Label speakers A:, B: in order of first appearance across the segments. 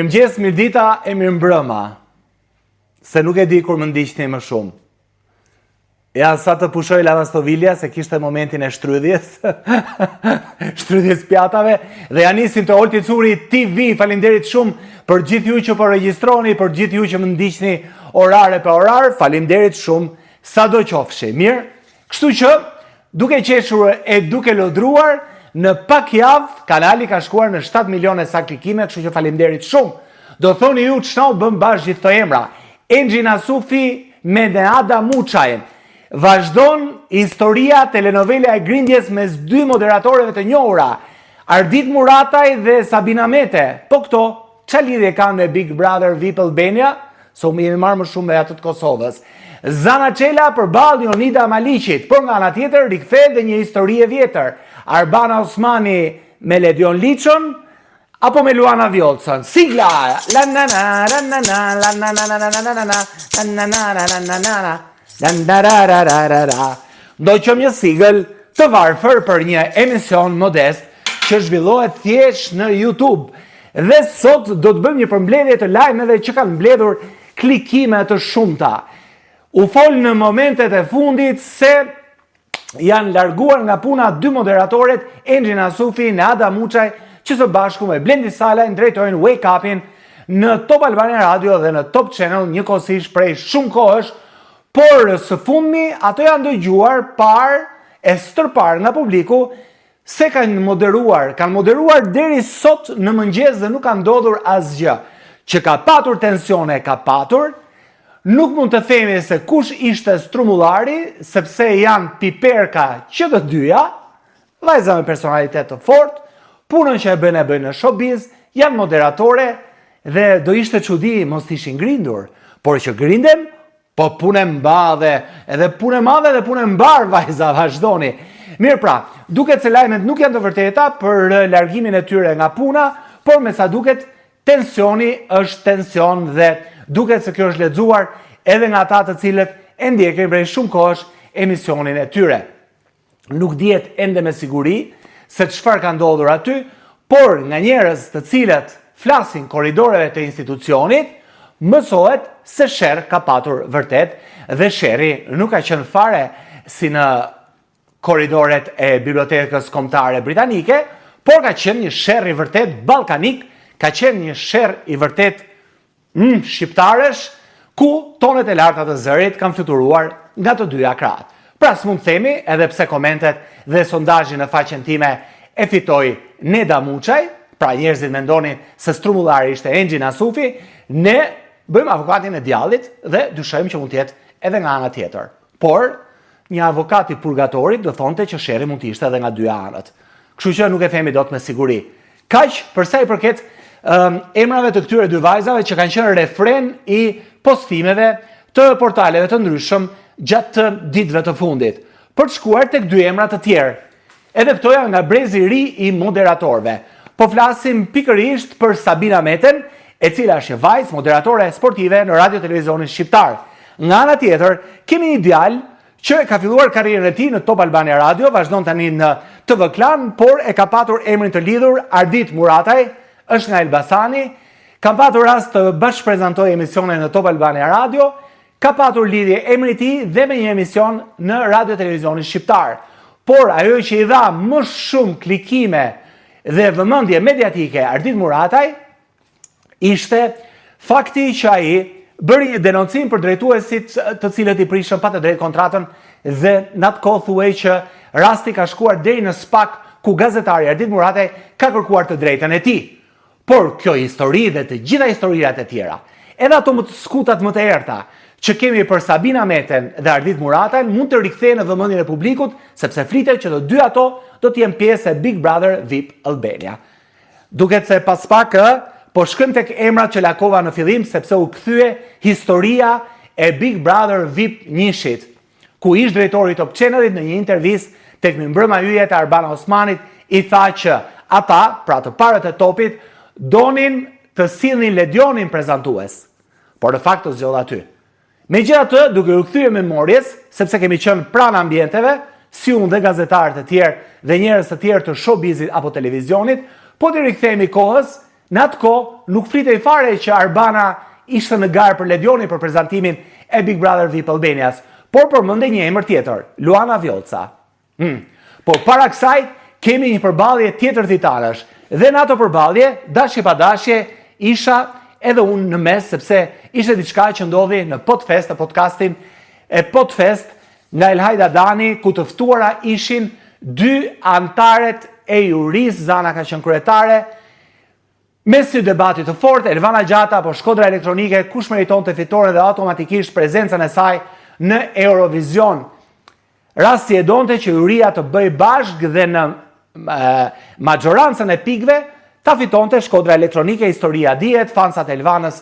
A: Mirëmëngjes, mirëdita e mirëmbrëma. Se nuk e di kur më ndiqni më shumë. Ja, sa të pushoj lavastovilja, se kishte momentin e shtrydhjes, shtrydhjes pjatave, dhe ja nisim të Olti Curi TV, faleminderit shumë për gjithë ju që po regjistroni, për gjithë ju që më ndiqni orar e pa orar, faleminderit shumë, sado qofshi. Mirë, Kështu që, duke qeshur e duke lodruar, në pak javë, kanali ka shkuar në 7 milionë e sa klikime, kështu që faleminderit shumë. Do thoni ju ç'na u bën bashkë gjithë këto emra. Enxhi Nasufi me Neada Muçajn. Vazhdon historia telenovela e grindjes mes dy moderatoreve të njohura, Ardit Murataj dhe Sabina Mete. Po këto, Ça lidhje kanë me Big Brother VIP Albania? Se u jemi marrë më shumë me atë të Kosovës. Zana Çela përballë Jonida Maliqit, por nga ana tjetër rikthehet dhe një histori e vjetër. Arbana Osmani me Ledion Liçon apo me Luana Vjollcën. Sigla! La na na la na na la na na na na na na na la na na na na na na na la na ra ra ra ra ra. Ndoqëm një sigël të varfër për një emision modest që zhvillohet thjesht në YouTube. Dhe sot do të bëjmë një përmbledhje të lajmeve që kanë mbledhur klikime të shumta. U fol në momentet e fundit se janë larguar nga puna dy moderatoret Enxhi Nasufi, Neada Muçaj, që së bashku me Blendi Salajn drejtojnë Wake Up-in në Top Albania Radio dhe në Top Channel njëkohësisht prej shumë kohësh, por së fundmi ato janë dëgjuar parë e stërparë nga publiku Se kanë moderuar, kanë moderuar deri sot në mëngjes dhe nuk ka ndodhur asgjë. Që ka patur tensione, ka patur, nuk mund të themi se kush ishte strumullari, sepse janë piperka që të dyja, vajza me personalitet të fortë, punën që e bëjnë e bëjnë në showbiz, janë moderatore dhe do ishte çudi mos të ishin grindur, por që grinden Po punë e madhe, edhe punë e madhe dhe punë e mbarë vajza, vazhdoni. Mirë pra, duket se lajmet nuk janë të vërteta për largimin e tyre nga puna, por me sa duket tensioni është tension dhe duket se kjo është lexuar edhe nga ata të cilët e ndjekin prej shumë kohësh emisionin e tyre. Nuk dihet ende me siguri se çfarë ka ndodhur aty, por nga njerëz të cilët flasin korridoreve të institucionit, mësohet se sherr ka patur vërtet dhe sherri nuk ka qenë fare si në korridoret e Bibliotekës Kombëtare Britanike, por ka qenë një sherr i vërtetë ballkanik, ka qenë një sherr i vërtetë Mm, shqiptarësh, ku tonet e larta të zërit kanë fluturuar nga të dyja krahët. Pra s'mund të themi, edhe pse komentet dhe sondazhi në faqen time e fitoi Neda Muçaj, pra njerëzit mendonin se strumullari ishte Enxhi Nasufi, ne bëjmë avokatin e djallit dhe dyshojmë që mund të jetë edhe nga ana tjetër. Por, një avokat i purgatorit do thonte që sherri mund të ishte edhe nga dyja anët. Kështu që nuk e themi dot me siguri. Kaq për sa i përket um, emrave të këtyre dy vajzave që kanë qenë refren i postimeve të portaleve të ndryshëm gjatë ditëve të fundit. Për të shkuar tek dy emra të tjerë. Edhe këto janë nga brezi i ri i moderatorëve. Po flasim pikërisht për Sabina Meten, e cila është një vajzë moderatore sportive në Radio Televizionin Shqiptar. Nga ana tjetër, kemi një djalë që e ka filluar karrierën e tij në Top Albania Radio, vazhdon tani në TV Klan, por e ka patur emrin të lidhur Ardit Murataj, është nga Elbasani, ka patur rast të bashkëprezantojë emisione në Top Albania Radio, ka patur lidhje emri i tij dhe me një emision në Radio Televizionin Shqiptar. Por ajo që i dha më shumë klikime dhe vëmendje mediatike Ardit Murataj ishte fakti që ai bëri një denoncim për drejtuesit të cilët i prishën pa të drejtë kontratën dhe në atë kohë thuhej që rasti ka shkuar deri në SPAK ku gazetari Ardit Murataj ka kërkuar të drejtën e tij. Por kjo histori dhe të gjitha historirat e tjera, edhe ato më të skutat më të errëta, që kemi për Sabina Meten dhe Ardit Muratajn mund të rikthehen në vëmendjen e publikut, sepse flitet që të dy ato do të jenë pjesë e Big Brother VIP Albania. Duket se pas pak ë, po shkojmë tek emrat që lakova në fillim sepse u kthye historia e Big Brother VIP njëshit, ku ish drejtori i Top Channel-it në një intervistë tek Mirëmbrëma Yjet e Arbana Osmanit i tha që ata, pra të parët e Topit, donin të sillnin Ledionin prezantues, por në fakt u zgjodha ty. Megjithatë, duke iu kthyer memories, sepse kemi qenë pranë ambienteve, si unë dhe gazetarë të tjerë dhe njerëz të tjerë të showbizit apo televizionit, po t'i rikthehemi kohës. Në atë kohë nuk flitej fare që Arbana ishte në garë për Ledionin për prezantimin e Big Brother VIP Albanias, por përmendej një emër tjetër, Luana Vjollca. Hmm. Por para kësaj kemi një përballje tjetër titanësh. Dhe në ato përballje, dashje pa dashje, isha edhe unë në mes sepse ishte diçka që ndodhi në Podfest, në podcastin e Podfest nga Elhaida Dani, ku të ftuara ishin dy anëtaret e jurisë, Zana ka qenë kryetare, Mes një debati të fortë, Elvana Gjata apo Shkodra Elektronike, kush meritonte fitoren dhe automatikisht prezencën e saj në Eurovision. Rasti e donte që juria të bëjë bashkë dhe në maxhorancën e pikëve ta fitonte Shkodra Elektronike, historia dihet, fansat e Elvanës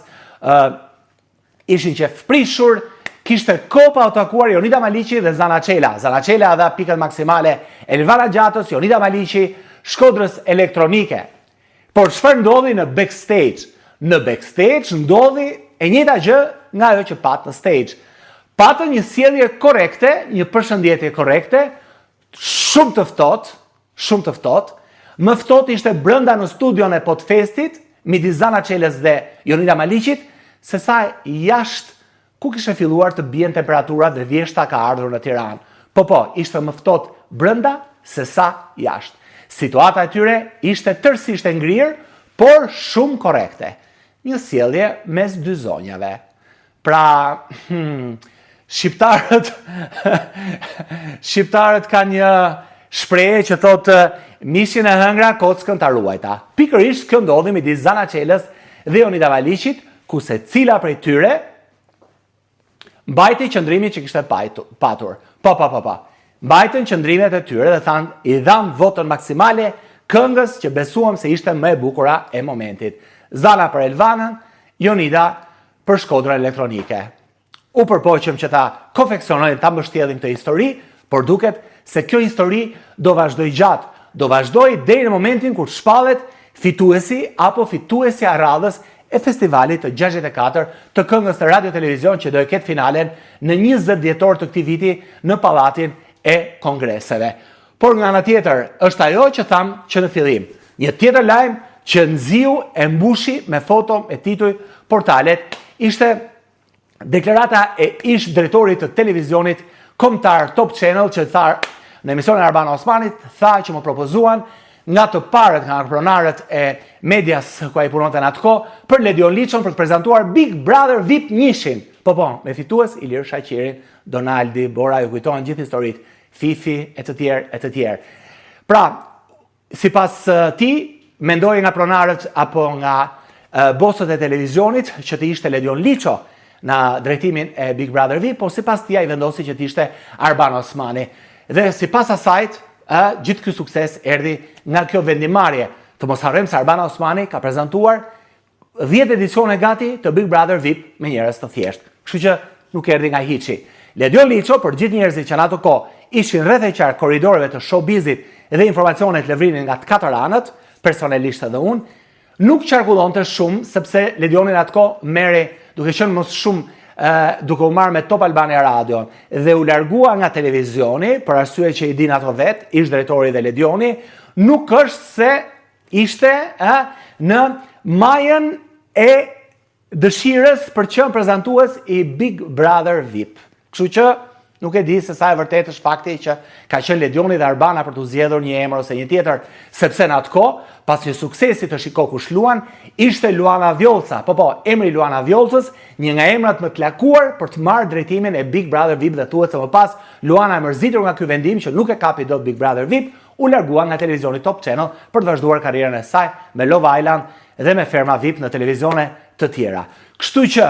A: ishin qejfprishur, kishte kohë pa u takuar Jonida Maliqi dhe Zana Çela. Zana Çela dha pikët maksimale Elvana Gjatës, Jonida Maliqi, Shkodrës Elektronike. Por çfarë ndodhi në backstage? Në backstage ndodhi e njëjta gjë nga ajo që patë në stage. Patën një sjellje korrekte, një përshëndetje korrekte, shumë të ftohtë, shumë të ftohtë. Më ftohtë ishte brenda në studion e Podfestit, midis Zana Çelës dhe Jonida Maliqit, se sa jashtë ku kishte filluar të bien temperaturat dhe vjeshta ka ardhur në Tiranë. Po po, ishte më ftohtë brenda se sa jashtë. Situata e tyre ishte tërësisht e ngrirë, por shumë korrekte. Një sjellje mes dy zonjave. Pra, hmm, shqiptarët shqiptarët kanë një shprehje që thotë mishin e hëngra, kockën ta ruajta. Pikërisht kjo ndodhi midis Zana Çelës dhe Jonida Maliqit, ku secila prej tyre mbajti qëndrimin që kishte patur. Po, po, po, po. Mbajtën qëndrimet e tyre dhe thanë, i dhamë votën maksimale këngës që besuam se ishte më e bukura e momentit. Zana për Elvanën, Jonida për Shkodrën Elektronike. U përpoqëm që ta konfeksionojmë, ta mbështjellim këtë histori, por duket se kjo histori do vazhdojë gjatë, do vazhdojë deri në momentin kur shpallet fituesi apo fituesja e radhës e festivalit të 64 të këngës në Radio Televizion që do e ketë finalen në 20 dhjetor të këtij viti në Pallatin e Kongreseve. Por nga ana tjetër, është ajo që thamë që në fillim. Një tjetër lajm që nxiu e mbushi me foto e tituj portalet ishte deklarata e ish drejtorit të televizionit kombëtar Top Channel që tha në emisionin e Arbana Osmanit, tha që më propozuan nga të parët, nga pronarët e medias ku ai punonte në atë kohë, për Ledion Liçon për të prezantuar Big Brother VIP njëshin. Po po, me fitues Ilir Shaqirin, Donaldi, Bora, ju kujtohen gjithë historitë. Fifi e të tjerë e të tjerë. Pra, sipas tij, mendohej nga pronarët apo nga bosët e televizionit që të ishte Ledion Liço në drejtimin e Big Brother VIP, por sipas tij ai vendosi që të ishte Arbana Osmani. Dhe sipas asajt, ë gjithë ky sukses erdhi nga kjo vendimmarrje. Të mos harrojmë se Arbana Osmani ka prezantuar 10 edicione gati të Big Brother VIP me njerëz të thjeshtë. Kështu që nuk erdhi nga hiçi. Ledion Liço për gjithë njerëzit që në atë kohë ishin rreth e qark korridoreve të showbizit dhe informacionet lëvrinin nga të katër anët, personalisht edhe unë, nuk qarkullonte shumë sepse Ledioni në atë kohë merrej duke qenë mos shumë duke u marrë me Top Albania Radion dhe u largua nga televizioni për arsye që i din ato vetë, ish drejtori dhe Ledioni, nuk është se Ishte ë në majën e dëshirës për të qenë prezantues i Big Brother VIP. Kështu që nuk e di se sa e vërtetë është fakti që ka qenë Ledioni dhe Arbana për të zgjedhur një emër ose një tjetër, sepse në atë kohë, pas një suksesi të Shiko Kush Luan, ishte Luana Vjollca. Po po, emri i Luana Vjollcës, një nga emrat më të lakuar për të marrë drejtimin e Big Brother VIP dhe thuhet se më pas Luana e mërzitur nga ky vendim që nuk e kapi dot Big Brother VIP, u largua nga televizioni Top Channel për të vazhduar karrierën e saj me Love Island dhe me Ferma VIP në televizione të tjera. Kështu që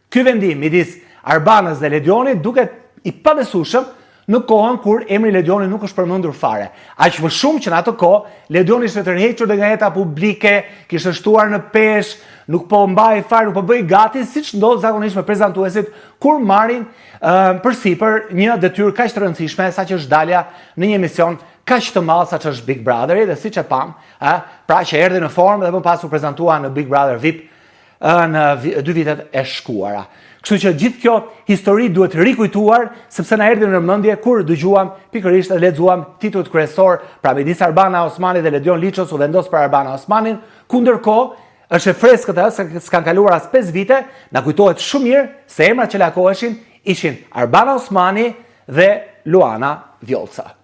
A: ky vendim midis Arbanës dhe Ledionit duket i pabesueshëm në kohën kur emri i Ledionit nuk është përmendur fare. Aq më shumë që në atë kohë Ledioni ishte tërhequr dhe nga jeta publike, kishte shtuar në peshë, nuk po mbahej fare, nuk po bëhej gati siç ndodh zakonisht me prezantuesit kur marrin përsipër një detyrë kaq të rëndësishme sa që është dalja në një emision kaq të madh sa që është Big Brotheri dhe siç e pamë, ë, pra që erdhi në formë dhe më pas u prezantua në Big Brother VIP në dy vitet e shkuara. Kështu që gjithë kjo histori duhet rikujtuar sepse na erdhi në mendje kur dëgjuam pikërisht dhe lexuam titujt kryesor, pra midis Arbana Osmanit dhe Ledion Liços u vendos për Arbana Osmanin, ku ndërkohë. Është e freskët ajo, se s'kan kaluar as 5 vite, na kujtohet shumë mirë se emrat që lakoheshin ishin Arbana Osmani dhe Luana Vjollca.